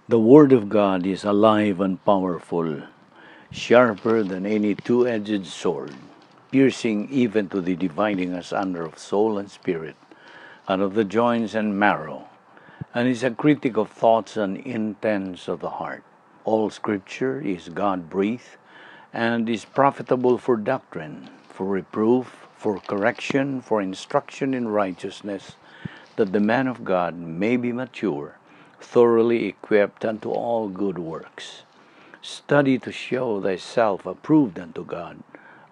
The Word of God is alive and powerful, sharper than any two-edged sword, piercing even to the dividing asunder of soul and spirit, and of the joints and marrow, and is a critic of thoughts and intents of the heart. All Scripture is God-breathed, and is profitable for doctrine, for reproof, for correction, for instruction in righteousness, that the man of God may be mature, thoroughly equipped unto all good works. Study to show thyself approved unto God,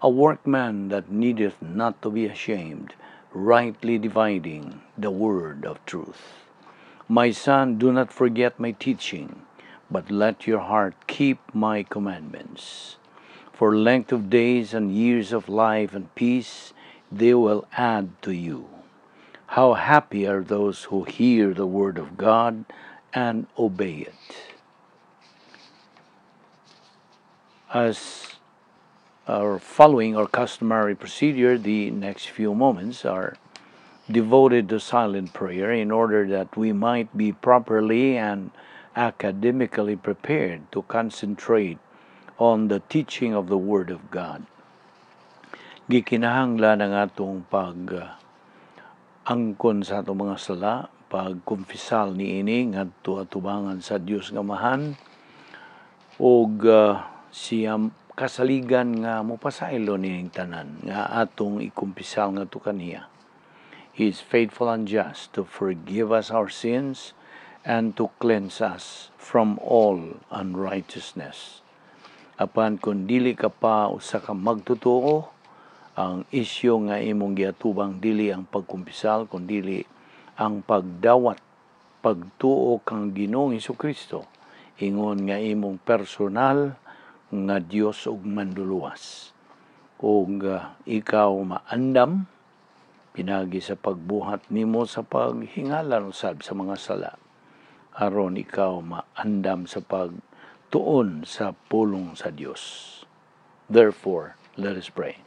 a workman that needeth not to be ashamed, rightly dividing the word of truth. My son, do not forget my teaching, but let your heart keep my commandments. For length of days and years of life and peace they will add to you. How happy are those who hear the word of God and obey it. As our following our customary procedure, the next few moments are devoted to silent prayer in order that we might be properly and academically prepared to concentrate on the teaching of the Word of God. Gikinahanglan ang atong pag angkon sa atong mga sala, pagkumpisal niini ngadto atubangan sa Dios nga Amahan ug siya kasaligan nga mopasaylo nining tanan nga atong ikumpisal ngadto kaniya. He is faithful and just to forgive us our sins and to cleanse us from all unrighteousness. Apan kung dili ka pa usa ka magtotoo, ang isyu nga imong giatubang dili ang pagkumpisal kundili ang pagdawat, pagtuo kang Ginoong Hesukristo ingon nga imong personal nga Dios ug Manluluwas, ug ikaw maandam pinagi sa pagbuhat nimo sa paghingalan usab sa mga sala, aron ikaw maandam sa pagtuon sa pulong sa Dios. Therefore, let us pray.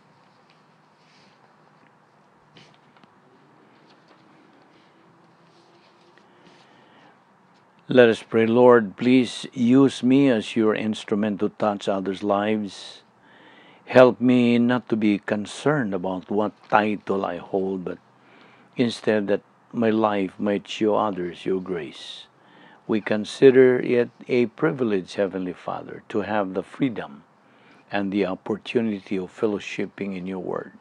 Let us pray. Lord, please use me as your instrument to touch others' lives. Help me not to be concerned about what title I hold, but instead that my life might show others your grace. We consider it a privilege, Heavenly Father, to have the freedom and the opportunity of fellowshipping in your word.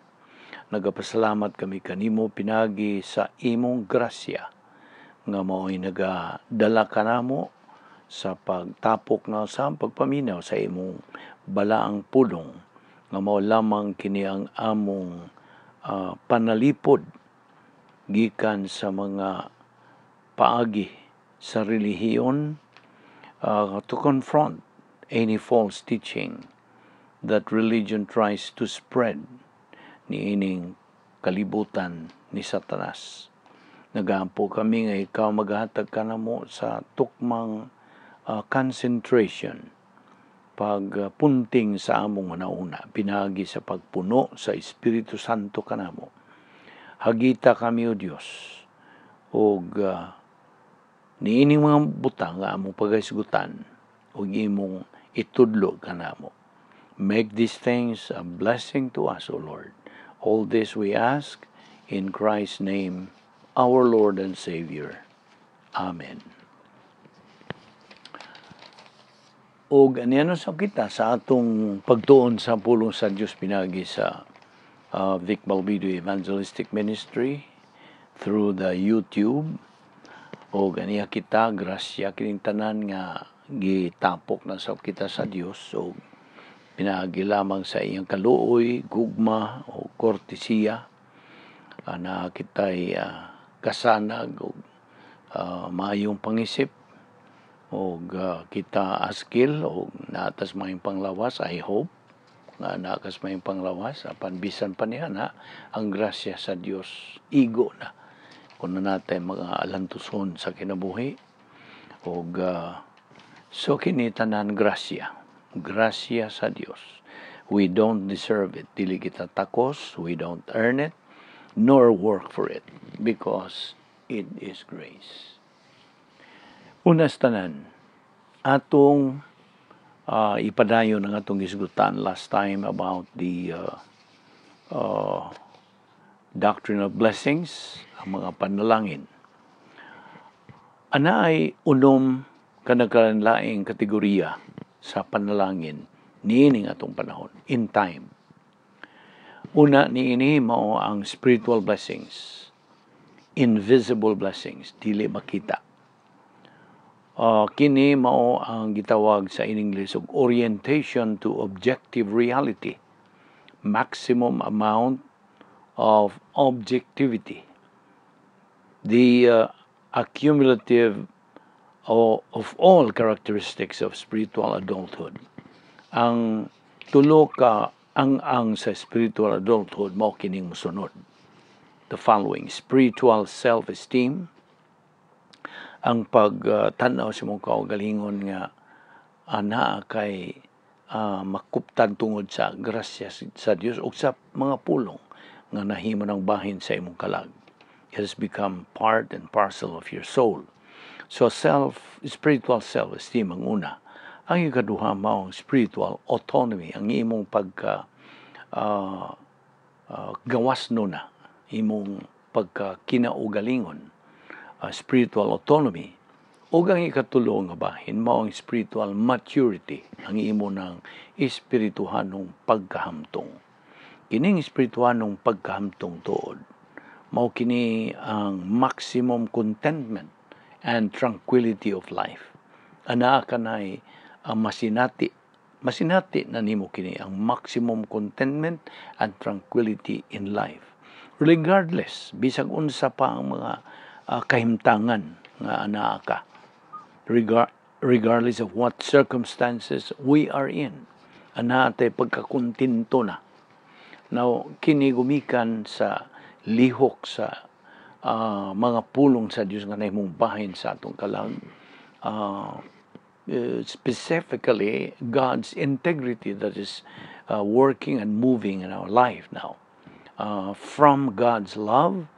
Nagapasalamat kami kanimo pinagi sa imong grasya nga mao'y nagadala kanamo sa pagtapok nga sa pagpaminaw sa imong balaang pulong nga mao lamang kini ang among panalipod gikan sa mga paagi sa relihiyon to confront any false teaching that religion tries to spread niining kalibutan ni Satanas. Nagaampo kami nga ikaw maghatag kanamo sa tukmang concentration, pagpunting sa among hunahuna pinaagi sa pagpuno sa Espiritu Santo kanamo. Hagita kami, O Dios, og niining mga butang nga among paghisgutan ug imong itudlo kanamo. Make these things a blessing to us, O Lord. All this we ask in Christ's name, our Lord and Savior. Amen. Og aniano sa kita sa atong pagtuon sa pulong sa Dios pinagi sa Vic Balbido Evangelistic Ministry through the YouTube. Og aniya kita, grasya kining tanan nga gitapok na sa kita sa Dios og pinaagi lamang sa iyang kaluoy, gugma o kortesiya na kita'y kasanag og maayong pangisip og kita askil og naatas maayong panglawas. I hope nga naatas maayong panglawas, apan bisan pa niya na ang grasya sa Dios igo na kung na natay mga alantuson sa kinabuhi. Og so kini tanan grasya, grasya sa Dios. We don't deserve it, dili kita takos, we don't earn it nor work for it, because it is grace. Unas tanan, Atong ipadayon ang atong gisgutan last time about the doctrine of blessings, ang mga panalangin. Anaay unom ka nagkalainlaing kategorya sa panalangin niining atong panahon, in time. Una niini mao ang spiritual blessings, invisible blessings, dili makita. Kini mao ang gitawag sa in English og orientation to objective reality, maximum amount of objectivity. The accumulative of all characteristics of spiritual adulthood. Ang tulo ka ang sa spiritual adulthood mao kining mosunod. The following: spiritual self-esteem, ang pagtan-aw sa imong kaugalingon nga anaa kay makuptan tungod sa grasya sa Dios ug sa mga pulong nga nahimo ng bahin sa imong kalag. It has become part and parcel of your soul. So spiritual self-esteem ang una. Ang ikaduha mao ang spiritual autonomy, ang imong pagka gawas nuna, imong pagka kinaugalingon, spiritual autonomy. Ug ang ikatulo nga bahin mao ang spiritual maturity, ang imo ng espirituhanong pagkahamtong. Kining espirituhanong pagkahamtong tuod, mao kini ang maximum contentment and tranquility of life. Anaa kanay ang masinati. Masinati na nimo kini ang maximum contentment and tranquility in life. Regardless, bisag unsa pa ang mga kahimtangan nga anaa ka. Regardless of what circumstances we are in, anaa tay pagkakontento na. Now, kini gumikan sa lihok sa mga pulong sa Dios nga nahimong bahin sa atong kalag. Specifically, God's integrity that is working and moving in our life now. From God's love,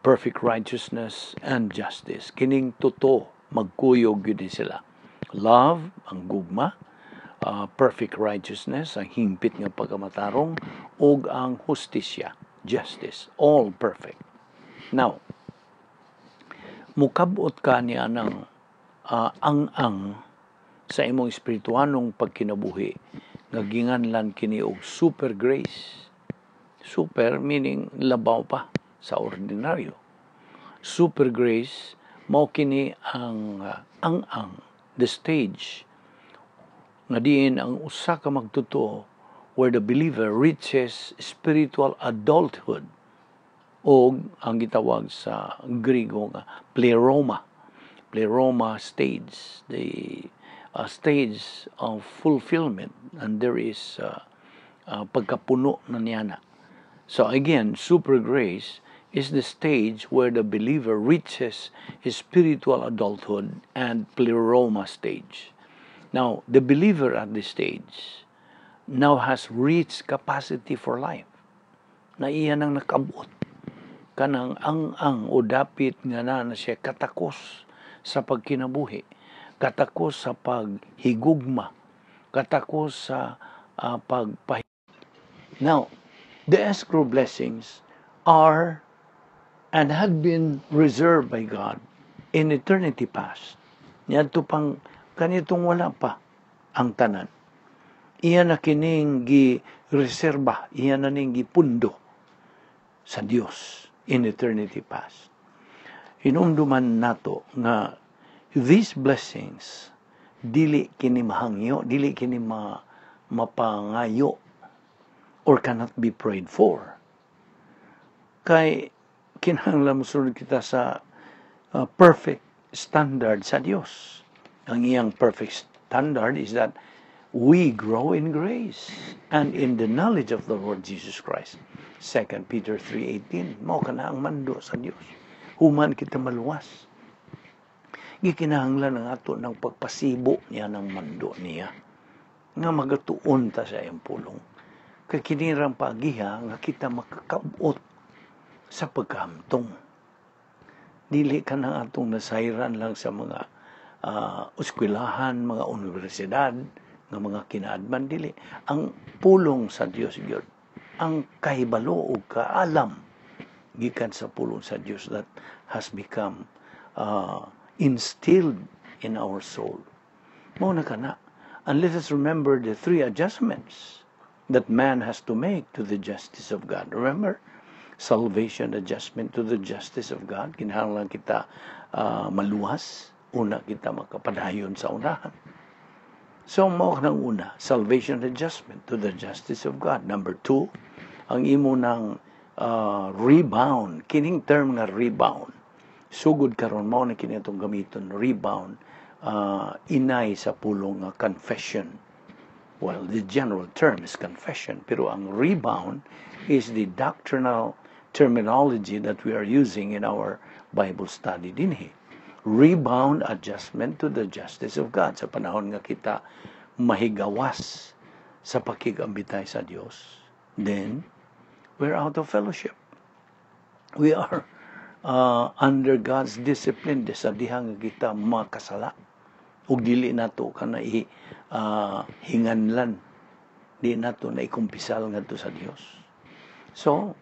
perfect righteousness, and justice. Kining totoo, magkuyog gyud sila. Love, ang gugma, perfect righteousness, ang hingpit nga pagkamatarong, ug ang hustisya, justice, all perfect. Now, mukabot ka niya ng ang-ang sa imong espirituanong pagkinabuhi nga ginganlan kini og super grace. Super meaning labaw pa sa ordinaryo. Super grace mao kini ang ang-ang, the stage nga diin ang usa ka magtotoo where the believer reaches spiritual adulthood o ang gitawag sa Griego nga pleroma. Pleroma stage, the stage of fulfillment, and there is pagkapuno na niya na. So again, super grace is the stage where the believer reaches his spiritual adulthood and pleroma stage. Now, the believer at this stage now has reached capacity for life. Na iya nang nakabot kanang ang-ang o dapit nga na siya katakos sa pagkinabuhi, katakos sa paghigugma, katakos sa pagpahi. Now, the escrow blessings are and had been reserved by God in eternity past. Niadto pang kanitong wala pa ang tanan. Iya na kining gi-reserba, iya na ning gipundo sa Dios in eternity past. Hinumduman nato nga these blessings dili kini mahangyo, dili kini mapangayo or cannot be prayed for. Kay kinahanglan mosunod kita sa perfect standard sa Dios. Ang iyang perfect standard is that we grow in grace and in the knowledge of the Lord Jesus Christ. 2 Peter 3:18, mao kana ang mando sa Dios. Human kita maluwas. Gikinahanglan ang ato ng pagpasibo niya ng mando niya nga magatuon ta sa iyang pulong. Kay kini rang pagiha nga kita makakabot sa pagkahamtong. Dili ka na atong nasayran lang sa mga eskwelahan, mga universidad, nga mga kinaadman, dili. Ang pulong sa Dios gyud, ang kahibalo o kaalam gikan sa pulong sa Dios that has become instilled in our soul. Mao na kana. And let us remember the three adjustments that man has to make to the justice of God. Remember, salvation adjustment to the justice of God. Kinahanglan kita maluwas, una kita makapadayon sa unahan. So, mao nang una, salvation adjustment to the justice of God. Number two, ang imo ng rebound, kining term nga rebound. Sugod karon, mao na kini atong gamiton, rebound, inay sa pulong nga confession. Well, the general term is confession, pero ang rebound is the doctrinal terminology that we are using in our Bible study dinhi. Rebound adjustment to the justice of God. Sa panahon nga kita mahigawas sa pakigambitay sa Dios, then we're out of fellowship. We are under God's discipline sa diha nga kita makasala ug dili nato kana i hinganlan, di nato na ikumpisal ngadto sa Dios. So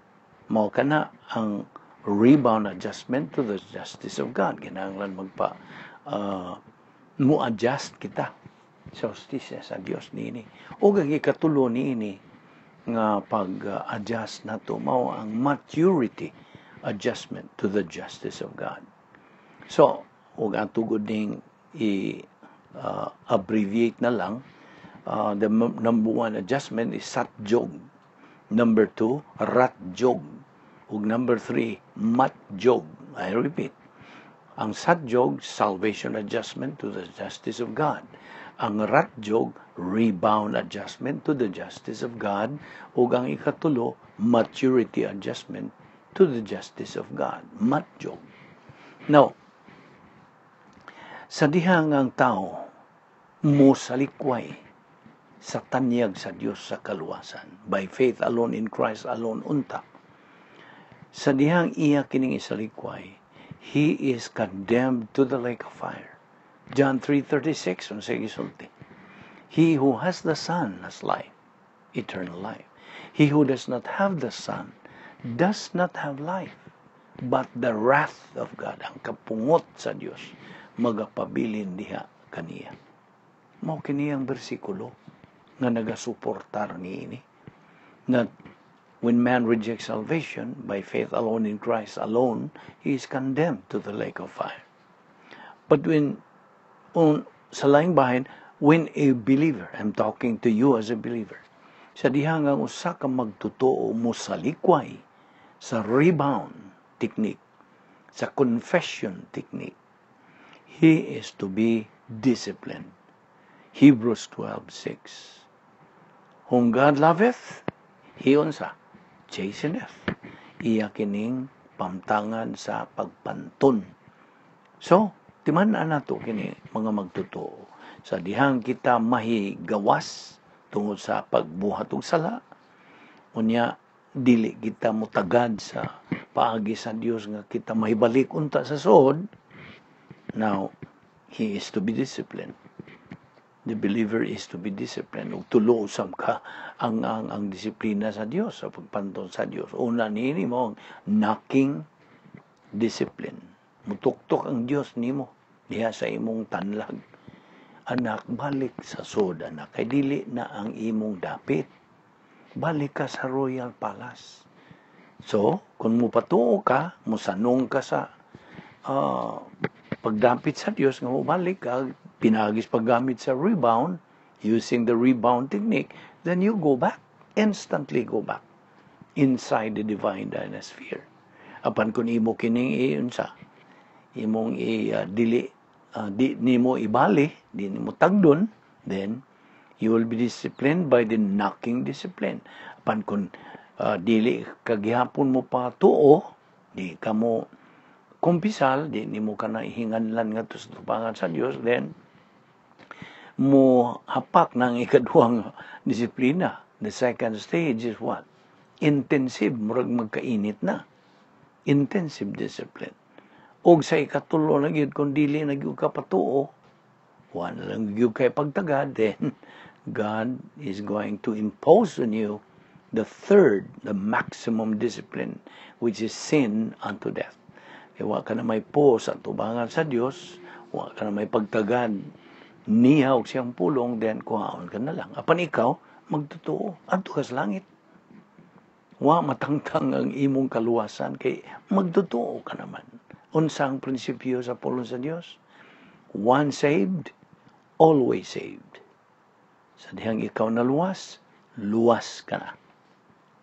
mao kana ang rebound adjustment to the justice of God. Kinahanglan magpa mo adjust kita sa hustisya sa Dios niini. Ug ang ikatulo niini nga pag-adjust nato mao ang maturity adjustment to the justice of God. So, ug ang tugod ning i abbreviate na lang, the number one adjustment is satjog. Number two, ratjog. Ug number three, matjog. I repeat. Ang satjog, salvation adjustment to the justice of God. Ang ratjog, rebound adjustment to the justice of God. Ug ang ikatulo, maturity adjustment to the justice of God. Matjog. Now, sa dihang ang tao mo salikway sa tanyag sa Dios sa kaluwasan, by faith alone, in Christ alone unta, sa dihang iya kining isalikway, he is condemned to the lake of fire. John 3:36, unsay gisulti? He who has the Son has life, eternal life. He who does not have the Son does not have life, but the wrath of God, ang kapungot sa Dios, magapabilin diha kaniya. Mao kini ang bersikulo nga nagasuportar niini, that when man rejects salvation by faith alone, in Christ alone, he is condemned to the lake of fire. But when on sa laing bahin, when a believer, I'm talking to you as a believer, sa diha nga ang usa ka magtotoo mo salikway sa rebound technique, sa confession technique, he is to be disciplined. Hebrews 12:6. Whom God loveth, he unsa? Chasteneth. Iya kining pamtangan sa pagpanton. So, timan-an nato kini, mga magtotoo. Sa dihang kita mahigawas tungod sa pagbuhat og sala, unya dili kita mutagad sa paagi sa Dios nga kita mahibalik unta sa suod. Now, he is to be disciplined. The believer is to be disciplined. Ug tulo usab ka ang disiplina sa Dios, sa pagpanton sa Dios. Una niini mo ang knocking discipline. Mutuktok ang Dios nimo diha sa imong tanlag. "Anak, balik sa sud, anak. Kay dili na ang imong dapit. Balik ka sa royal palace." So, kung mupatuo ka, musanong ka sa pagdapit sa Dios nga mobalik ka, pinaagis paggamit sa rebound, using the rebound technique, then you go back, instantly go back inside the divine dynasphere. Apan kung imo kining iunsa, imong i dili di nimo ibali, di nimo tagdon, then you will be disciplined by the knocking discipline. Apan kung dili kagihapon mo pa tuo, di ka mo kumpisal, di nimo ka na ihinganlan ngadto sa tubangan sa Dios, then mo hapak ng ikaduhang disiplina. The second stage is what? Intensive, murag magkainit na. Intensive discipline. Og sa ikatulo na gyud, kung dili na gyud ka patuo, Wa na lang gyud kay pagtagad, then God is going to impose on you the third, the maximum discipline, which is sin unto death. Kaya wa ka na may po sa tubangan sa Dios, wa ka na may pagtagad niya og siyang pulong, then kuhaon ka na lang. Apan ikaw, magtotoo, adto ka sa langit. Wa matangtang ang imong kaluwasan kay magtotoo ka naman. Unsa ang prinsipyo sa pulong sa Dios? Once saved, always saved. Sa dihang ikaw naluwas, luwas ka na.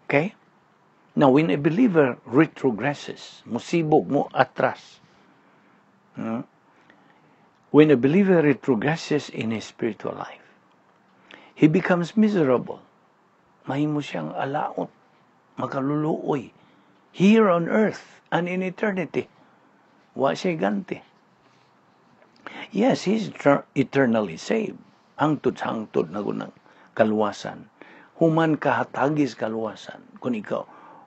Okay? Now, when a believer retrogresses, musibog mo atras. When a believer retrogresses in his spiritual life, he becomes miserable. Mahimo siyang alaot, makaluluoy, here on earth and in eternity. Wa siya ganti. Yes, he's eternally saved. Hangtod sa hangtod na gunang kaluwasan. Human kahatagis kaluwasan. Kung ikaw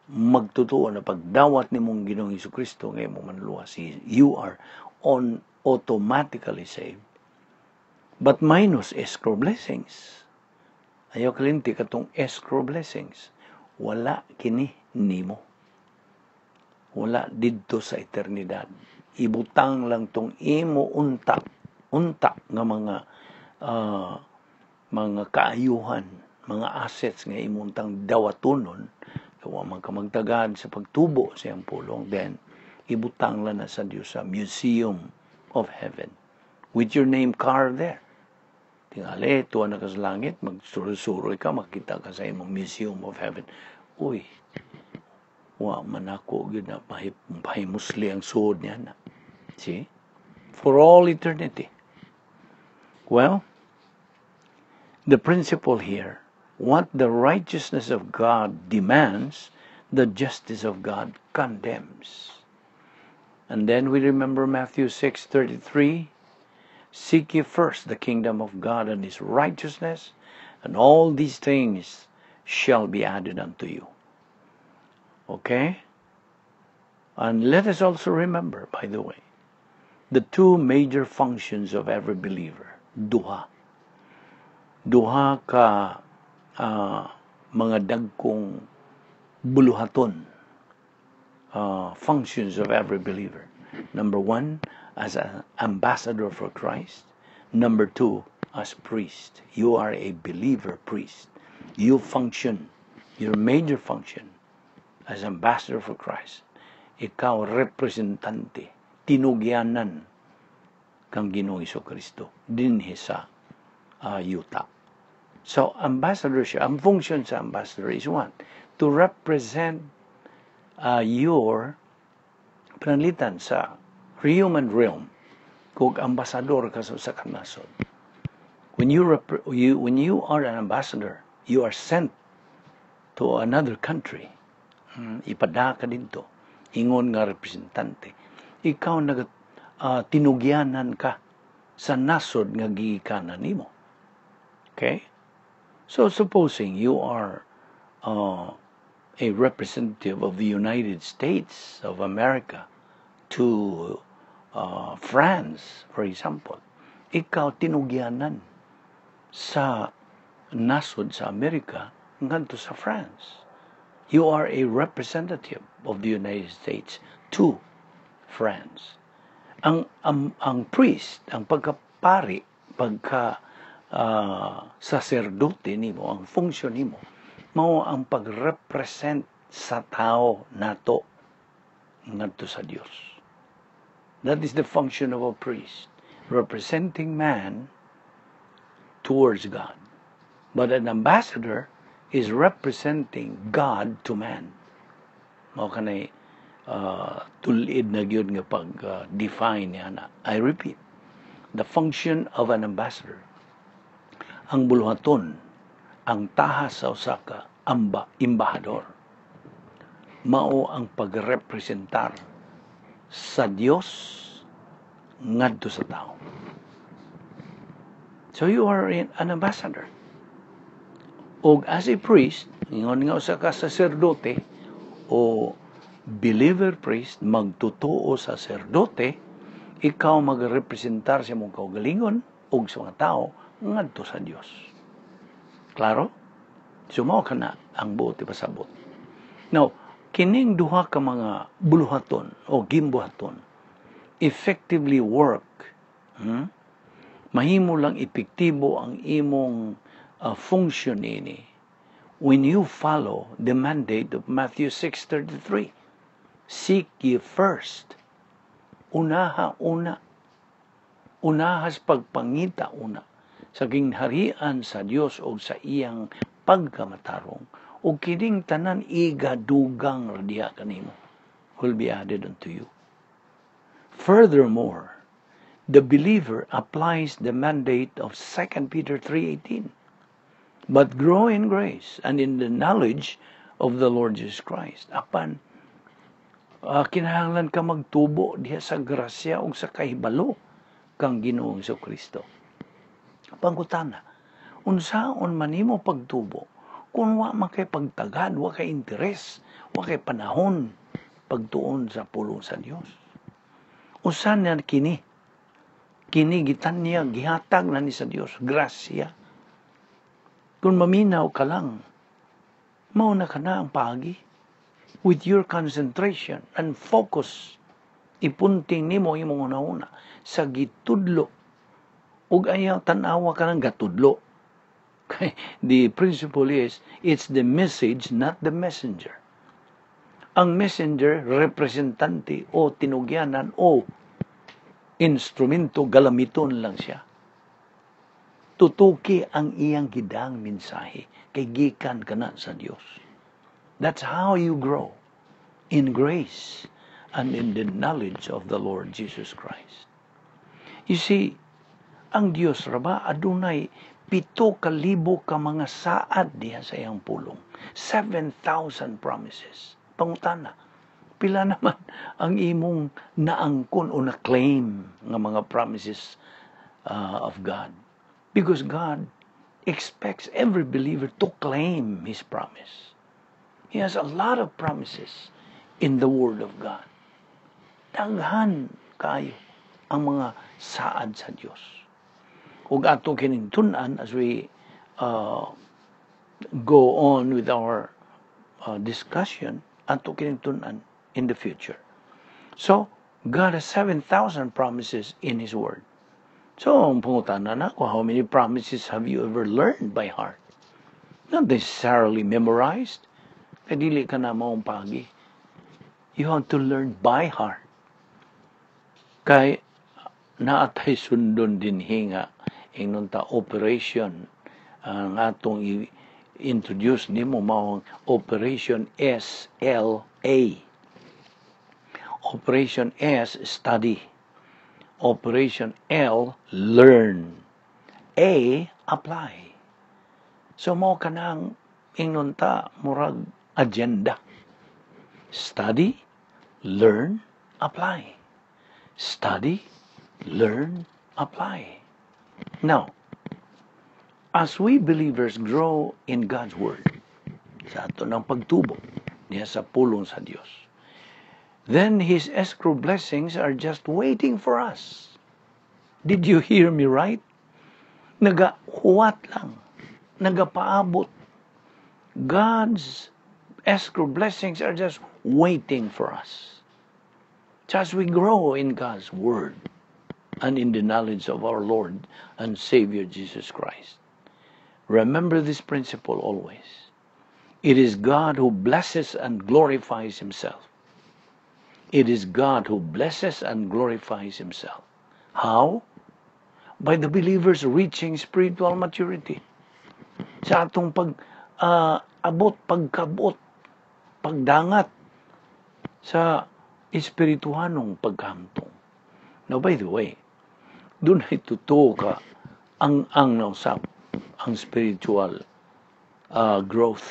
magtotoo na pagdawat nimong Ginoong Kristo nga imong manluwas, you are on automatically saved. But minus escrow blessings. Ayaw kalimti katong escrow blessings. Wala kini nimo. Wala didto sa eternidad. Ibutang lang tong imo unta, unta nga mga kaayuhan, mga assets nga imong tang dawatonon, wa man ka magtagad sa pagtubo sa iyang pulong, then ibutang lang na sa Dios sa Museum of Heaven with your name carved there. Tingali, tuwa na ka sa langit, magsuroy-suroy ka, makita ka sa imong Museum of Heaven. Uy, wa man ako gyud na pahimusli ang suod niya na. See? For all eternity. Well, the principle here, what the righteousness of God demands, the justice of God condemns. And then we remember Matthew 6:33, "Seek ye first the kingdom of God and his righteousness, and all these things shall be added unto you." Okay? And let us also remember, by the way, the two major functions of every believer. Duha. Duha ka mga dagkong buluhaton, functions of every believer. Number one, as an ambassador for Christ. Number two, as priest. You are a believer priest. You function, your major function as ambassador for Christ. Ikaw representante, tinugyanan kang Ginoong Kristo dinhi sa yuta. So, ambassadorship, ang function sa ambassador is what? To represent your pananglitan sa human realm kung ambasador ka sa kanasod. When you are an ambassador, you are sent to another country. Ipada ka didto. Ingon nga representante. Ikaw nag tinugyanan ka sa nasod nga gigikanan nimo. Okay? So supposing you are a representative of the United States of America to France, for example, ikaw tinugyanan sa nasod sa Amerika ngadto sa France. You are a representative of the United States to France. Ang priest, ang pagkapari, pagka saserdote nimo, ang function nimo, mao ang pag-represent sa tao nato ngadto sa Dios. That is the function of a priest, representing man towards God. But an ambassador is representing God to man. Mao kanay tulid na gyud nga pag-define niya na. I repeat, the function of an ambassador, ang buluhaton, ang tahas sa usa ka embahador, mao ang pagrepresentar sa Dios ngadto sa tao. So you are an ambassador. Og as a priest, ingon nga usa ka saserdote o believer priest, magtotoo saserdote, ikaw magrepresentar sa imong kaugalingon. ug sa mga tao ngadto sa Dios. Klaro? So mao kana ang buot ipasabot. Now, kining duha ka mga buluhaton o gimbuhaton effectively work. Mahimo lang epektibo ang imong function ini when you follow the mandate of Matthew 6:33. Seek ye first. Unaha una. Unahas pagpangita una sa gingharian sa Dios o sa iyang pagkamatarong, ug kining tanan igadugang ra diha kanimo, will be added unto you. Furthermore, the believer applies the mandate of 2 Peter 3:18. But grow in grace and in the knowledge of the Lord Jesus Christ. Apan kinahanglan ka magtubo diha sa grasya ug sa kahibalo kang Ginoong Kristo. Pangutana, unsaon man nimo pagtubo kung wa man kay pagtagad, wa kay interes, wa kay panahon pagtuon sa pulong sa Dios? Usa na kini kini gitanya, gihatag na ni sa Dios, grasya. Kung maminaw ka lang, mao na kana ang paagi. With your concentration and focus, ipunting nimo imong una-una sa gitudlo ug ayaw tan-awa ka ng gatudlo. Kay the principle is, it's the message, not the messenger. Ang messenger, representante o tinugyanan o instrumento, galamiton lang siya. Tutuki ang iyang gidang mensahe kay gikan kana sa Dios. That's how you grow in grace and in the knowledge of the Lord Jesus Christ. You see, ang Dios ra ba adunay 7,000 ka mga saad diha sa iyang pulong? 7,000 promises. Pangutana, pila naman ang imong naangkon o na-claim nga mga promises of God? Because God expects every believer to claim His promise. He has a lot of promises in the Word of God. Daghan kayo ang mga saad sa Dios. Ug ato kining tun-an as we go on with our discussion, ato kining tun-an in the future. So, God has 7,000 promises in His Word. So, ang pangutana nako, how many promises have you ever learned by heart? Not necessarily memorized. Kay dili kana maong pagi. You have to learn by heart. Kay naatay sundon dinhi nga ingnon ta operation ang atong i-introduce nimo, mao ang Operation SLA. Operation S, study. Operation L, learn. A, apply. So mao kanang ingnon ta murag agenda. Study, learn, apply. Study, learn, apply. Now, as we believers grow in God's Word, sa ato ng pagtubo niya sa pulong sa Dios, then His escrow blessings are just waiting for us. Did you hear me right? Nagahuwat lang. Nagapaabot. God's escrow blessings are just waiting for us. As we grow in God's Word and in the knowledge of our Lord and Savior Jesus Christ. Remember this principle always. It is God who blesses and glorifies Himself. It is God who blesses and glorifies Himself. How? By the believers reaching spiritual maturity. Sa atong pag abot, pagkabot, pagdangat sa espirituhanong pagkahamtong. Now, by the way, dunay totoo ka ang nausap ang spiritual growth,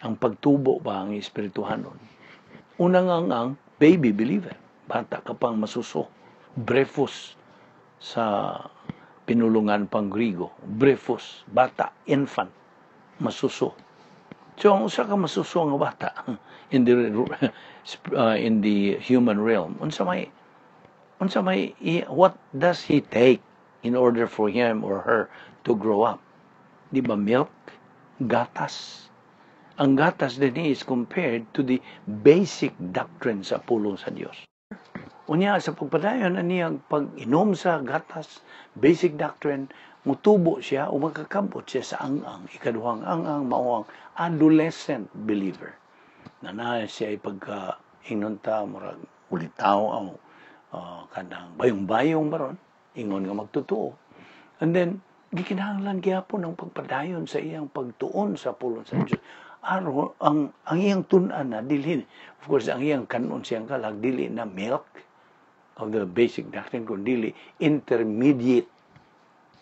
ang pagtubo ba ang espirituhanon. Unang ang baby believer, bata ka pang masuso, brephos sa pinulungan pang Grigo, brephos, bata, infant, masuso. So ang usa ka masuso nga bata in the human realm, unsa may what does he take? In order for him or her to grow up? Di ba milk? Gatas. Ang gatas din is compared to the basic doctrine sa pulong sa Dios. Unya sa pagpadayon aniyang pag-inom sa gatas, basic doctrine, mutubo siya o makakabot siya sa ang-ang. Ikaduhang ang-ang, mao ang adolescent believer. Na naa siya pagka ingon ta murag ulitaw ang kanang bayong-bayong baron, ingon nga magtotoo. And then, gikinahanglan gyapon ang pagpadayon sa iyang pagtuon sa pulong sa Dios. Aron ang iyang tun-an na dili, of course, ang iyang kanon siyang kalag dili na milk of the basic doctrine, kun dili intermediate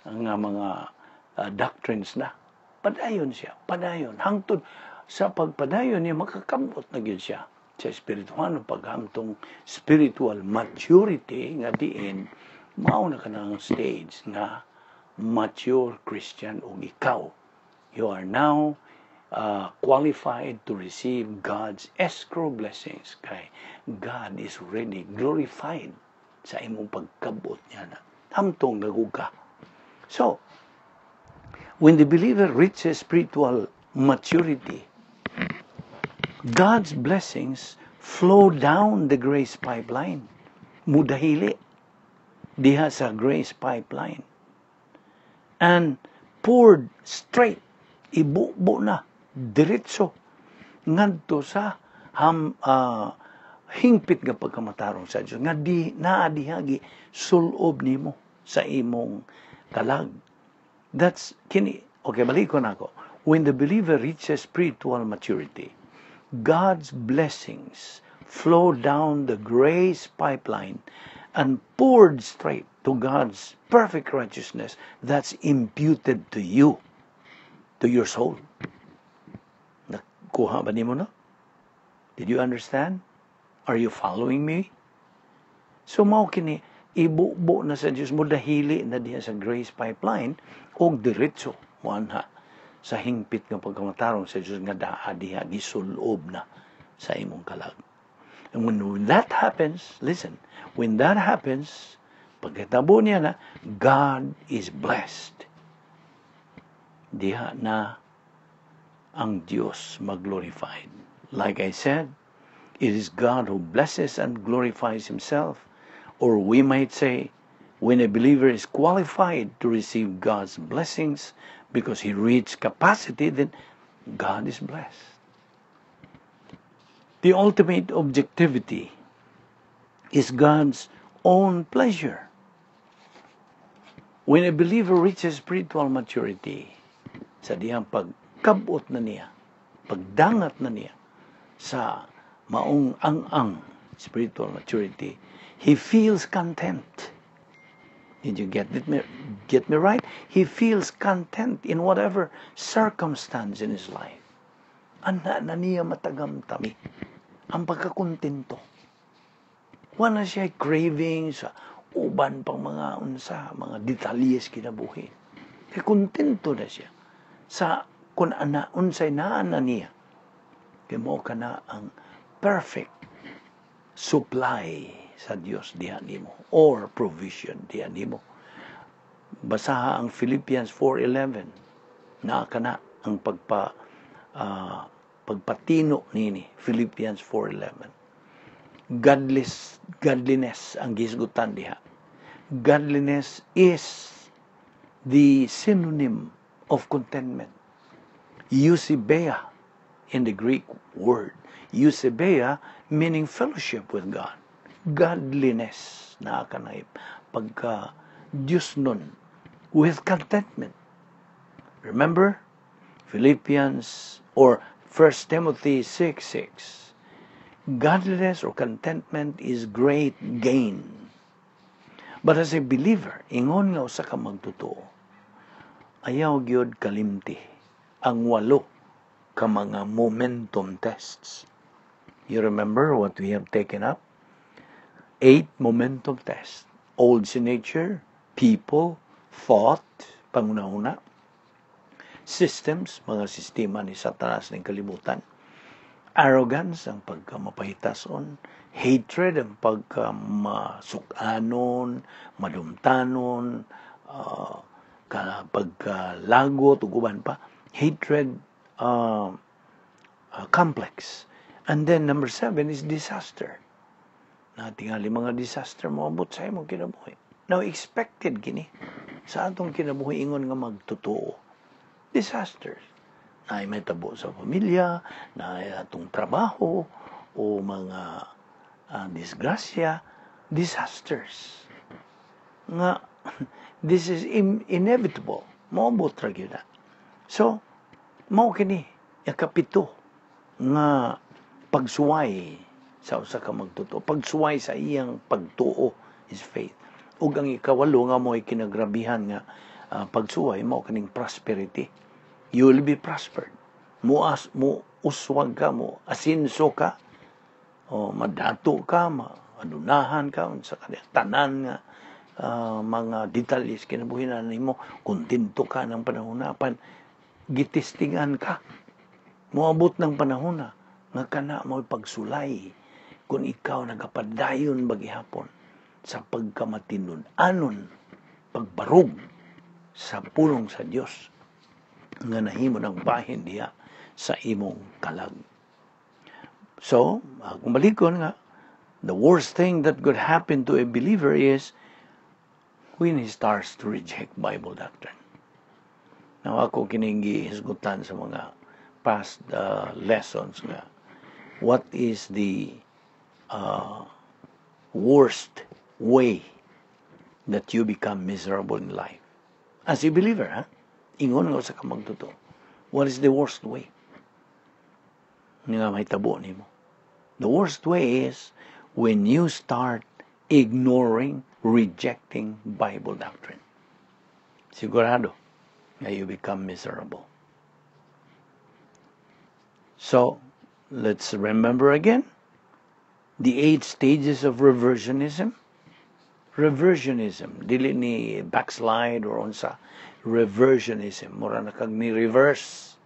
ang mga doctrines na. Padayon siya, padayon. Hangtod sa pagpadayon niya, makakabot na gyud siya sa espiritual paghamtong spiritual maturity nga diin mao na kanang stage nga mature Christian ug ikaw, you are now qualified to receive God's escrow blessings kay God is already glorified sa imong pagkabot niya na hamtong nagug ka. So when the believer reaches spiritual maturity, God's blessings flow down the grace pipeline. Mudahili diha sa grace pipeline. And poured straight, ibubo na, diretso, ngadto sa hingpit nga pagkamatarong sa Dios nga di naa diha gisulob nimo sa imong kalag. That's kini. Okay, balikon ako. When the believer reaches spiritual maturity, God's blessings flow down the grace pipeline and poured straight to God's perfect righteousness that's imputed to you, to your soul. Nakuha ba nimo, no? Did you understand? Are you following me? So mao kini, ibubo na sa Dios, mo dahili na diha sa grace pipeline og diretso moanha sa hingpit nga pagkamatarong sa Dios nga naa diha gisulob na sa imong kalag. And when that happens, listen, when that happens, pagkatabo niya na, God is blessed. Diha na ang Dios maglorified. Like I said, it is God who blesses and glorifies Himself. Or we might say, when a believer is qualified to receive God's blessings because he reached capacity, then God is blessed. The ultimate objectivity is God's own pleasure. When a believer reaches spiritual maturity, sa dihang pagkabot na niya, pagdangat na niya sa maong ang-ang spiritual maturity, he feels content. Did you get me right? He feels content in whatever circumstance in his life. Ana na niya matagamtami ang pagkakontento. Wala siya craving sa uban pang mga unsa, mga detalye kinabuhi. Kay kontento na siya sa kung ana unsay naa na niya. Kay mao kana ang perfect supply sa Dios diha nimo or provision diha nimo. Basaha ang Philippians 4:11. Naa kana ang pagpatino nini, Philippians 4:11. Godliness ang gisgutan diha. Godliness is the synonym of contentment. Eusebeia in the Greek word. Eusebeia meaning fellowship with God. Godliness na kanay pagka Diyos nun with contentment. Remember Philippians or 1 Timothy 6:6. Godliness or contentment is great gain. But as a believer, ingon nga usa ka magtotoo, ayaw gyud kalimti ang walo ka mga momentum tests. You remember what we have taken up? Eight momentum tests. Old sin nature, people, thought, panguna-una, systems, mga sistema ni Satanas ng kalibutan, arrogance, ang pagkamapahitason, hatred, ang pagkamasukanon, madumtanon, pagkalagot ug uban pa, hatred complex. And then number seven is disaster. Na tingali mga disaster moabot sa imong kinabuhi. Now, expected kini sa atong kinabuhi ingon nga magtotoo. Disasters. Na may tabo sa pamilya, na atong trabaho, o mga disgrasya, disasters. Nga, this is inevitable. Moabot ra gyud na. So, mao kini ikapito nga pagsuway sa usa ka magtotoo, pagsuway sa iyang pagtuo, his faith. Ug ang ikawalo nga mo'y kinagrabihan nga pagsuway, mao kining prosperity. You will be prospered. Mo uswag ka, mo asinso ka, o madato ka, maadunahan ka, unsa ka tanan nga mga detalye kinabuhi na nimo, kontento ka ng panahon na apan gitestingan ka. Moabot ng panahon na nga kana mo'y pagsulay kung ikaw nagapadayon ba gihapon sa pagkamatinud-anon pagbarog sa pulong sa Dios nga nahimo ng bahin diha sa imong kalag. So, kung balikon nga, the worst thing that could happen to a believer is when he starts to reject Bible doctrine. Now, ako kining gihisgutan sa mga past lessons nga what is the worst way that you become miserable in life? As a believer, ha? Ingon nga usa ka magtotoo. What is the worst way nga mahitabo nimo? The worst way is when you start ignoring, rejecting Bible doctrine. Sigurado nga you become miserable. So, let's remember again the eight stages of reversionism. Reversionism, dili ni backslide or unsa. Reversionism, mura na kag ni reverse.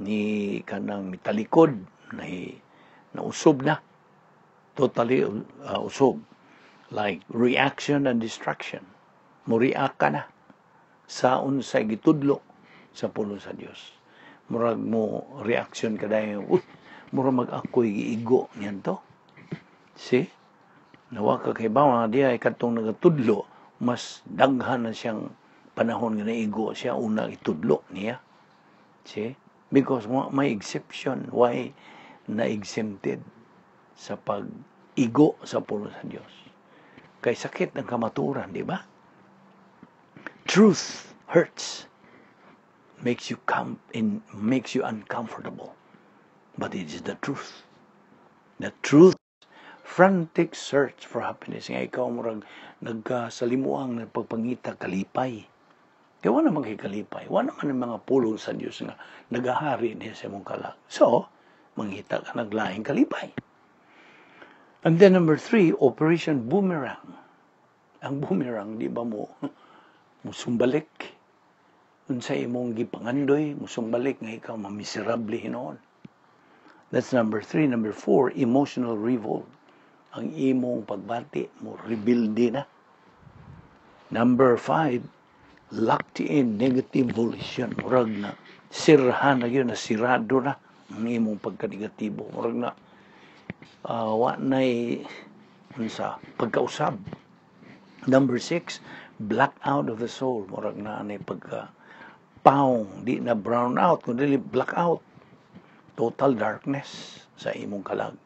Ni kanang mitalikod, na nausob na. Totally usob. Like reaction and distraction. Mo-react ka na sa unsay gitudlo sa pulong sa Dios. Murag mo reaction ka dayon, "Uy, mura mag ako'y giigo niyan to." See? Nawa ka kay bawa diya ay katong nagatudlo, mas daghan na siyang panahon nga naigo siya una itudlo niya. See? Because may exception why na exempted sa pag-igo sa pulong sa Dios. Kay sakit ng kamaturan, di ba? Truth hurts, makes you uncomfortable. But it is the truth. The truth, frantic search for happiness. Nga ikaw murag nagkasalimuang nagpagpangita kalipay. Kaya wala naman kay kalipay. Wala naman ang mga pulong sa Diyos nga nagahari niya sa imong kalag. So, mangita ka naglaing kalipay. And then number three, Operation Boomerang. Ang boomerang, di ba mo, musumbalik unsa imong gipangandoy, musumbalik nga ikaw mamiserable hinuon. That's number three. Number four, emotional revolt. Ang imong pagbati mo rebelde na. Number five, locked in negative volition. Murag na sirhan na yun, na sirado na ang imong pagkanegatibo. Murag na wa na'y unsa pagkausab. Number six, blackout of the soul. Murag na anay pagka paong, di na brown out, kundi blackout. Total darkness sa imong kalag.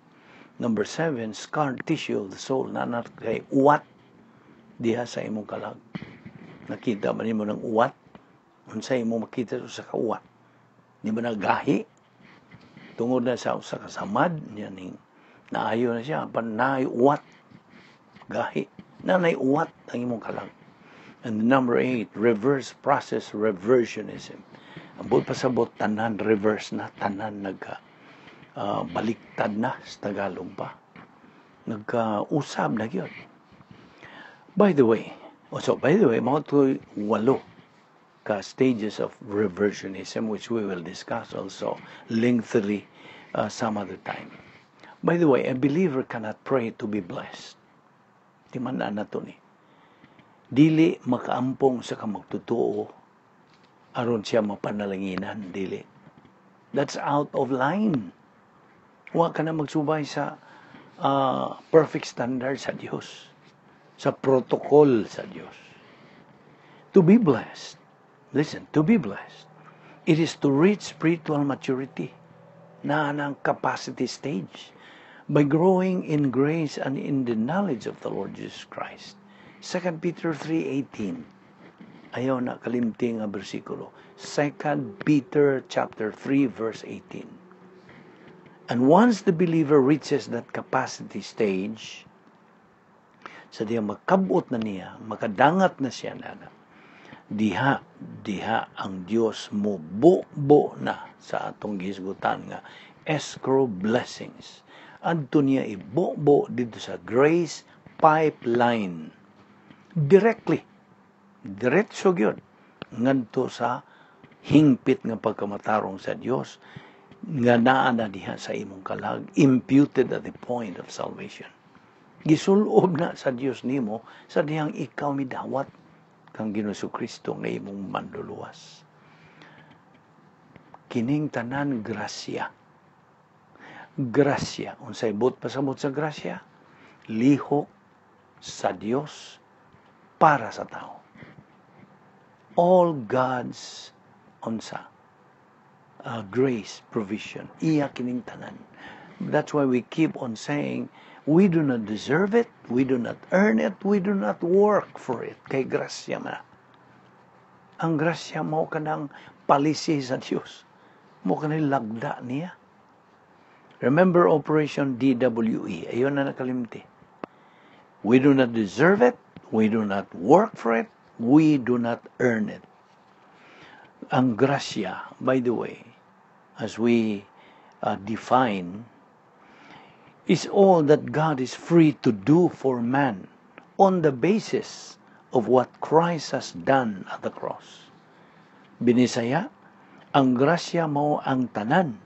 Number seven, scarred tissue of the soul. Na na kay uwat diha sa imong kalag. Nakita man nimo ng uwat? Unsa imo makita sa kauwat? Di ba nagahi? Tungod na sa usa ka samad, niya ning naayo na siya, pan naay uwat. Gahi. Nanay uwat ang imong kalag. And number eight, reverse process reversionism. Ang buot pasabot, tanan reverse na, tanan nagka baliktad na sa Tagalog pa. Nagka-usab na yun. By the way, oh, so by the way, mao to walo ka stages of reversionism, which we will discuss also lengthily some other time. By the way, a believer cannot pray to be blessed. Di man na to ni. Dili makaampong sa kamagtutuo aron siya mapanalanginan, dili. That's out of line. Wa ka na magsubay sa perfect standard sa Dios, sa protocol sa Dios. To be blessed, listen, to be blessed, it is to reach spiritual maturity na ng capacity stage by growing in grace and in the knowledge of the Lord Jesus Christ. 2 Peter 3:18. Ayaw na kalimti nga bersikulo. 2 Peter chapter 3 verse 18. And once the believer reaches that capacity stage, sa diya makabot na niya, makadangat na siya na, diha, diha ang Dios mo bo na sa atong gihisgutan nga escrow blessings. Adto niya ibo-bo dito sa grace pipeline. Directly. Diretso gyud ngadto sa hingpit nga pagkamatarong sa Dios nga naa na diha sa imong kalag, imputed at the point of salvation. Gisulob na sa Dios nimo sa dihang ikaw midawat kang Ginoong Kristo nga imong manluluwas. Kining tanan grasya. Grasya. Unsay buot pasabot sa grasya? Lihok sa Dios para sa tao. All God's unsa grace provision. Iya kining tanan. That's why we keep on saying we do not deserve it, we do not earn it, we do not work for it. Kay grasya man. Ang grasya mao kanang policy sa Dios. Mao kanang lagda niya. Remember Operation DWE. Ayun na nakalimti. We do not deserve it. We do not work for it. We do not earn it. Ang grasya, by the way, as we define, is all that God is free to do for man on the basis of what Christ has done at the cross. Binisaya, ang grasya mao ang tanan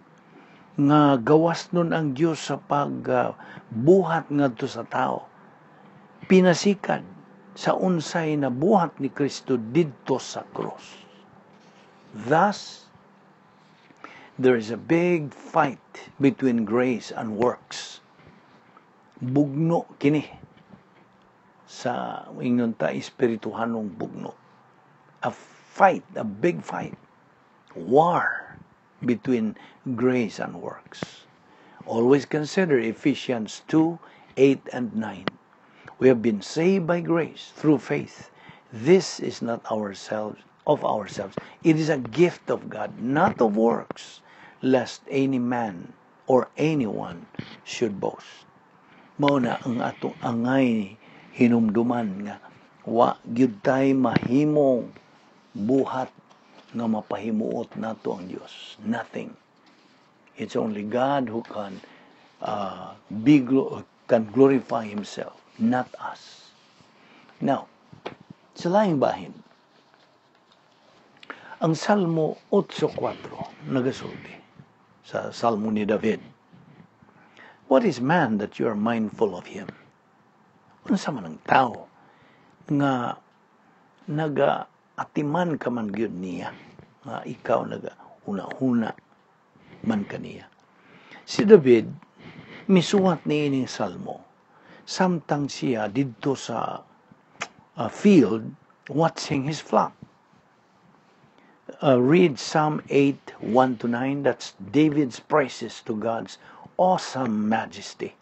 nga gawas nun ang Dios sa pagbuhat ngadto sa tao pinasikad sa unsay nabuhat ni Kristo didto sa cross. Thus, there is a big fight between grace and works. Bugno kini sa ingon ta espirituhanong bugno. A fight, a big fight. War between grace and works. Always consider Ephesians 2, 8 and 9. We have been saved by grace through faith. This is not ourselves of ourselves. It is a gift of God, not of works, lest any man or anyone should boast. Mao na ang atong angay hinumduman nga wa gyud tay mahimong buhat nga mapahimuot nato ang Dios. Nothing. It's only God who can glorify Himself, not us. Now, sa laing bahin, ang Salmo 8.4 nagasulti sa Salmo ni David. "What is man that you are mindful of him?" Unsa man ang tao nga naga-atiman ka man gyud niya, nga ikaw naga huna-huna man kaniya? Si David misuwat ni ining salmo samtang siya didto sa field watching his flock. Read Psalm 8, 1 to 9. That's David's praises to God's awesome majesty.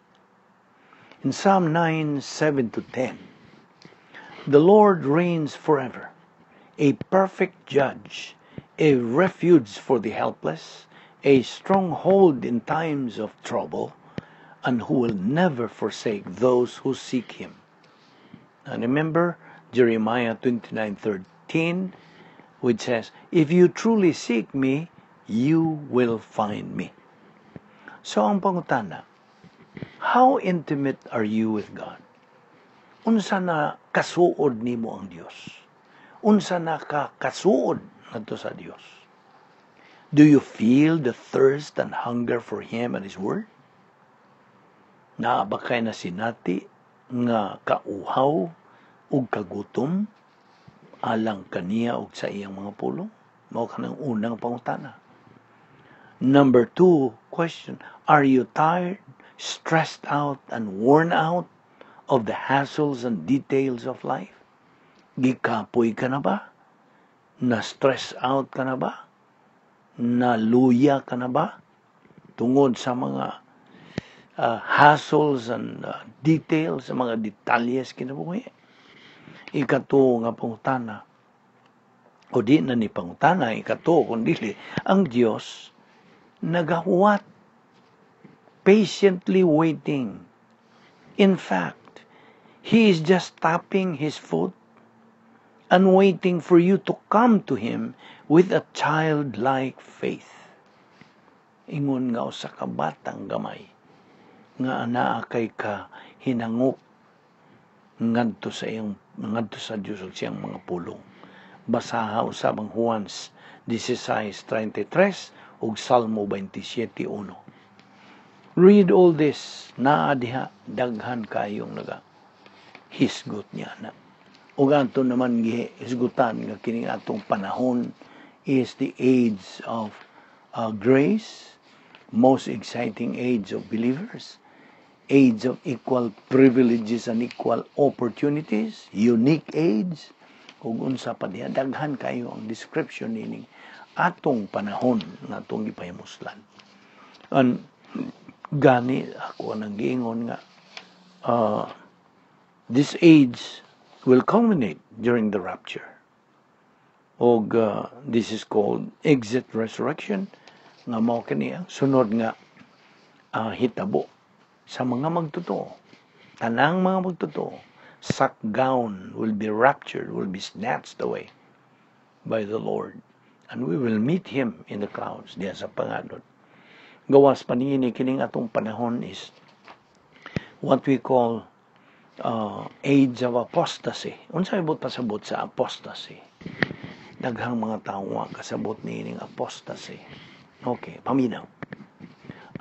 In Psalm 9, 7 to 10, the Lord reigns forever, a perfect judge, a refuge for the helpless, a stronghold in times of trouble, and who will never forsake those who seek him. And remember Jeremiah 29:13, which says, "If you truly seek me, you will find me." So ang pangutana, how intimate are you with God? Unsa na kasuod nimo ang Dios? Unsa na ka kasuod ngadto sa Dios? Do you feel the thirst and hunger for Him and His Word? Naa ba kay nasinati nga kauhaw Ug kagutom alang kaniya ug sa iyang mga pulong? Mao kanang unang pangutana. Number two question, are you tired, stressed out, and worn out of the hassles and details of life? Gikapoy ka na ba? Na-stress out ka na ba? Naluya ka na ba? Tungod sa mga hassles and details, sa mga detalye kinabuhi. Ikatuo nga pangutana, o di na ni pangutana, ikatuo kung dili, ang Dios nagahuwat, patiently waiting. In fact, He is just tapping His foot and waiting for you to come to Him with a childlike faith. Ingon nga usa ka batang gamay nga anaa kay ka hinangop ngadto sa Dios ug siyang mga pulong. Basaha usab ang Juan 16:33 ug Salmo 27:1. Read all this, naa diha daghan kayong naga hisgot niya na. Ug ato naman gihisgutan nga kining atong panahon is the age of grace, most exciting age of believers, age of equal privileges and equal opportunities, unique age, ug unsa pa diha, daghan kayo ang description nining atong panahon nga atong gipahimuslan. And gani ako nang giingon nga this age will culminate during the rapture. Og this is called exit resurrection nga mao kini ang sunod nga hitabo sa mga magtotoo. Tanang mga magtotoo, sakgaon, will be raptured, will be snatched away by the Lord. And we will meet Him in the clouds diya sa panganod. Gawas pa niini, kining atong panahon is what we call age of apostasy. Unsa ibot pasabot sa apostasy? Daghang mga tao wa kasabot niining apostasy. Okay, paminaw.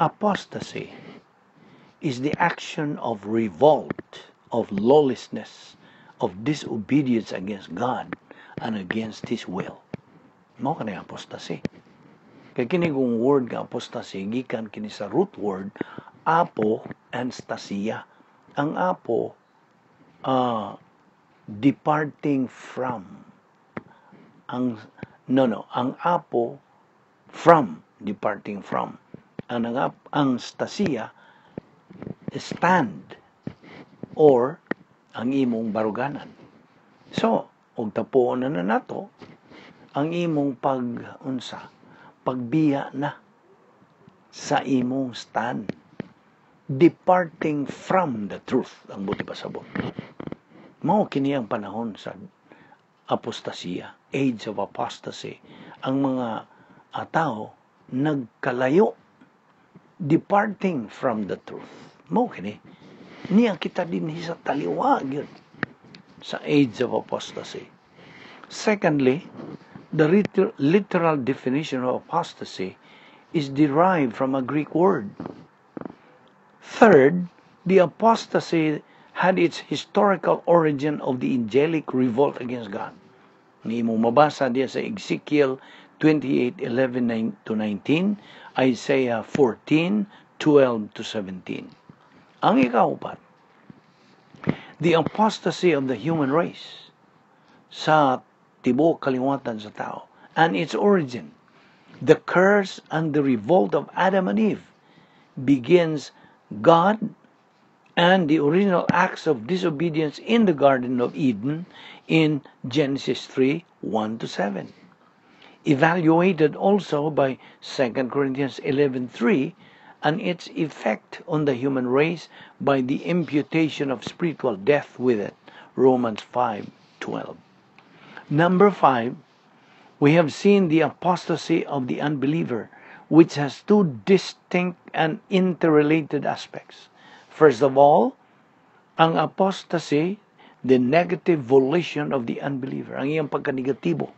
Apostasy is the action of revolt, of lawlessness, of disobedience against God and against His will. Mao kani apostasy. Kay kini kung word nga apostasy gikan kini sa root word apo and stasia. Ang apo, departing from. Ang no, ang apo, from, departing from. Ang stasia, stand or ang imong baruganan. So, og tapuon na na nato ang imong pag unsa, pagbiya na sa imong stand, departing from the truth ang buot pasabot. Mao kini ang panahon sa apostasiya, age of apostasy. Ang mga tao nagkalayo, departing from the truth. Mao kini niya kita dinhi sa taliwa gyud sa age of apostasy. Secondly, the literal definition of apostasy is derived from a Greek word. Third, the apostasy had its historical origin of the angelic revolt against God. Ni imo mabasa diya sa Ezekiel 28:11 to 19, Isaiah 14:12 to 17. Ang ikaupat, the apostasy of the human race sa tibuok kaliwatan sa tao and its origin, the curse and the revolt of Adam and Eve begins God and the original acts of disobedience in the Garden of Eden in Genesis 3:1 to 7. Evaluated also by 2 Corinthians 11:3 and its effect on the human race by the imputation of spiritual death with it, Romans 5:12. Number 5, we have seen the apostasy of the unbeliever, which has two distinct and interrelated aspects. First of all, ang apostasy, the negative volition of the unbeliever, ang iyang pagkanegatibo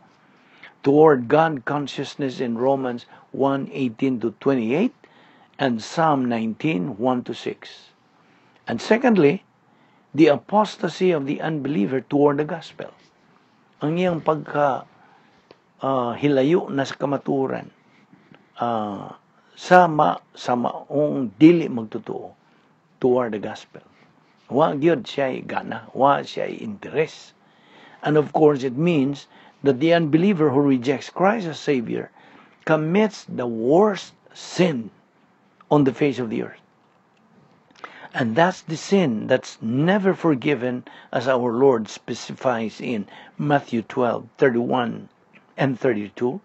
toward God consciousness in Romans 1:18 to 28 and Psalm 19:1 to 6. And secondly, The apostasy of the unbeliever toward the gospel. Ang iyang pagka hilayo na sa kamaturan sa maong dili magtotoo toward the gospel. Wa gyud siya gana, wa siya interest. And of course, it means that the unbeliever who rejects Christ as Savior commits the worst sin on the face of the earth. And that's the sin that's never forgiven, as our Lord specifies in Matthew 12, 31 and 32,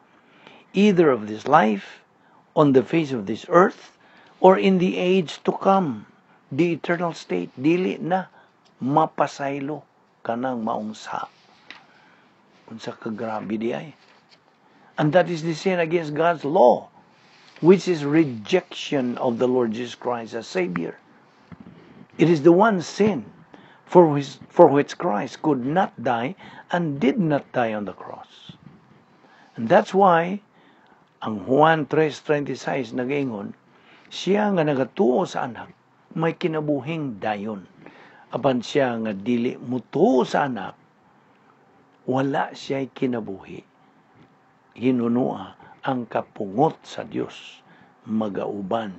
either of this life, on the face of this earth, or in the age to come, the eternal state. Dili na mapasaylo kanang maong sa. Unsa ka grabe diay. And that is the sin against God's law, which is rejection of the Lord Jesus Christ as Savior. It is the one sin for which Christ could not die and did not die on the cross. And that's why ang Juan 3:26 nagaingon, "Siya nga nagatuo sa Anak may kinabuhing dayon. Apan siya nga dili mutuo sa Anak, wala siya'y kinabuhi. Hinunua ang kapungot sa Dios magauban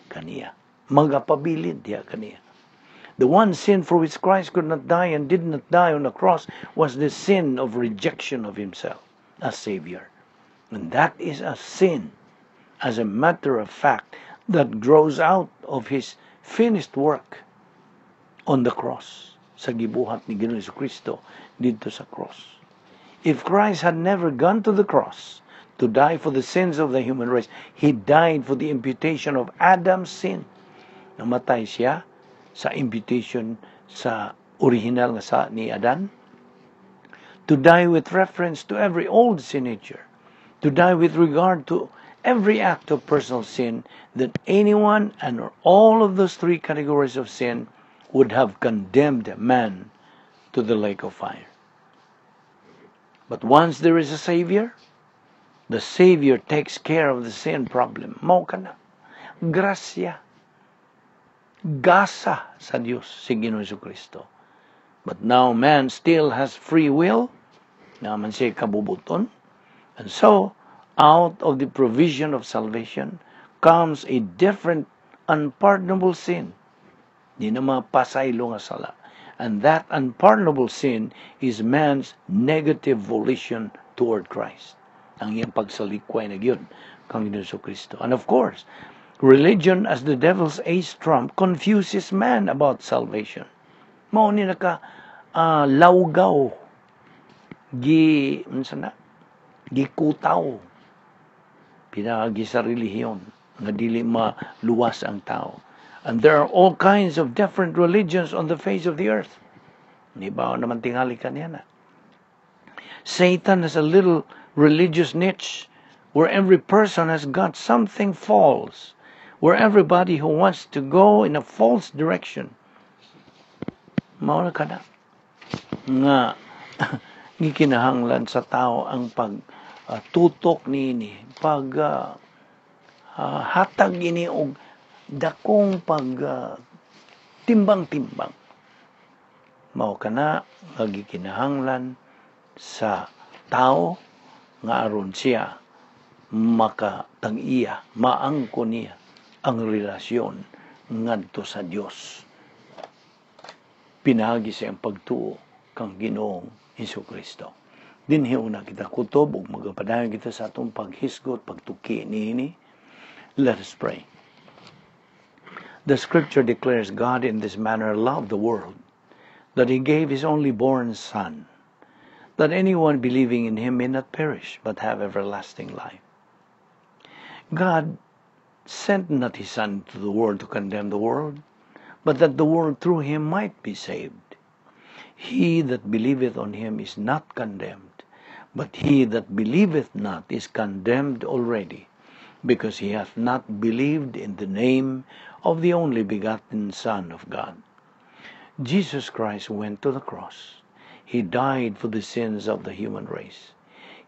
kaniya. Magapabilin diha kaniya." The one sin for which Christ could not die and did not die on the cross was the sin of rejection of himself as Savior. And that is a sin, as a matter of fact, that grows out of his finished work on the cross, sa gibuhat ni Ginoong Kristo didto sa cross. If Christ had never gone to the cross to die for the sins of the human race, he died for the imputation of Adam's sin. Namatay siya sa imputation sa original nga sa ni Adan. To die with reference to every old sin nature. To die with regard to every act of personal sin that anyone and all of those three categories of sin would have condemned man to the lake of fire. But once there is a Savior, the Savior takes care of the sin problem. Mao kana. Grasya. Gasa sa Dios si Ginoong Kristo. But now man still has free will. Naa man siya kabubuton. And so, out of the provision of salvation comes a different unpardonable sin. Di na mapasaylo nga sala. And that unpardonable sin is man's negative volition toward Christ. Ang iyang pagsalikway na gyud kang Ginoong Kristo. And of course, religion as the devil's ace trump confuses man about salvation. Mao ni naka lawgaw, gi unsa na, gikutaw pinaagi sa relihiyon nga dili maluwas ang tao. And there are all kinds of different religions on the face of the earth. Di ba naman tingali kaniya na? Satan has a little religious niche where every person has got something false, where everybody who wants to go in a false direction. Mao na kana nga gikinahanglan sa tao ang pag tutok niini, pag hatag ini og dakong pag timbang-timbang. Mao kana nga gikinahanglan sa tao nga aron siya makatag-iya, maangko niya ang relasyon ngadto sa Dios pinaagi sa iyang pagtuo kang Ginoong Kristo. Dinhi una kita kutob ug magapadayon kita sa atong paghisgot, pagtuki niini. Let us pray. The scripture declares, "God in this manner loved the world, that he gave his only born Son, that anyone believing in him may not perish, but have everlasting life." God sent not his Son to the world to condemn the world, but that the world through him might be saved. He that believeth on him is not condemned, but he that believeth not is condemned already, because he hath not believed in the name of the only begotten Son of God. Jesus Christ went to the cross. He died for the sins of the human race.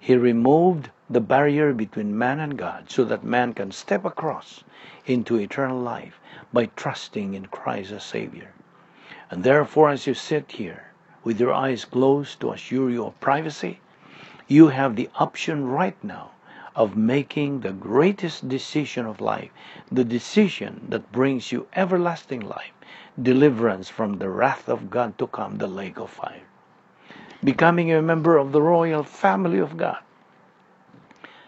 He removed the barrier between man and God so that man can step across into eternal life by trusting in Christ as Savior. And therefore, as you sit here with your eyes closed to assure you of privacy, you have the option right now of making the greatest decision of life, the decision that brings you everlasting life, deliverance from the wrath of God to come, the lake of fire. Becoming a member of the royal family of God,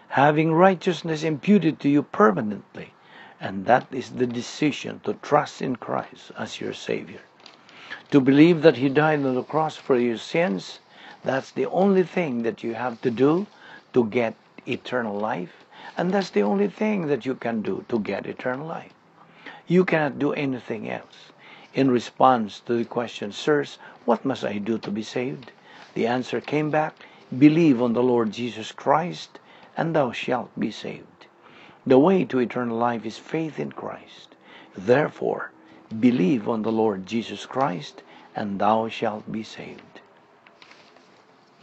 having righteousness imputed to you permanently, and that is the decision to trust in Christ as your Savior. To believe that He died on the cross for your sins, that's the only thing that you have to do to get eternal life, and that's the only thing that you can do to get eternal life. You cannot do anything else. In response to the question, "Sirs, what must I do to be saved?" The answer came back, "Believe on the Lord Jesus Christ, and thou shalt be saved." The way to eternal life is faith in Christ. Therefore, believe on the Lord Jesus Christ, and thou shalt be saved.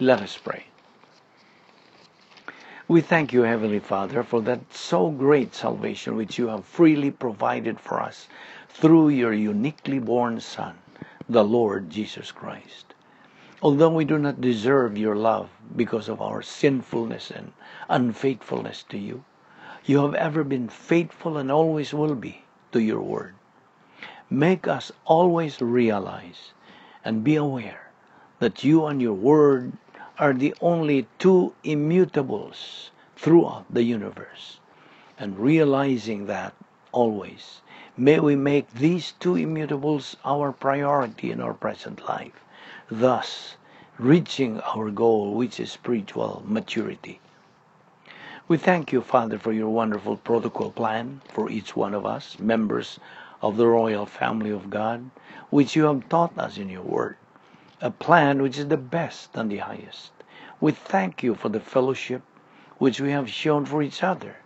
Let us pray. We thank you, Heavenly Father, for that so great salvation which you have freely provided for us through your uniquely born Son, the Lord Jesus Christ. Although we do not deserve your love because of our sinfulness and unfaithfulness to you, you have ever been faithful and always will be to your word. Make us always realize and be aware that you and your word are the only two immutables throughout the universe. And realizing that always, may we make these two immutables our priority in our present life, thus reaching our goal, which is spiritual maturity. We thank you, Father, for your wonderful protocol plan for each one of us, members of the royal family of God, which you have taught us in your word, a plan which is the best and the highest. We thank you for the fellowship which we have shown for each other,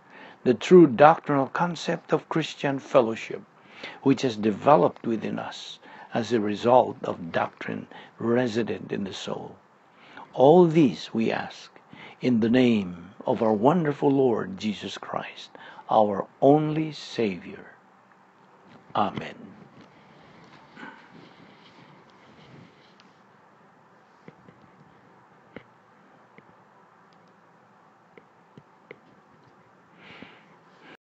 the true doctrinal concept of Christian fellowship, which has developed within us as a result of doctrine resident in the soul. All these we ask in the name of our wonderful Lord Jesus Christ, our only Savior. Amen.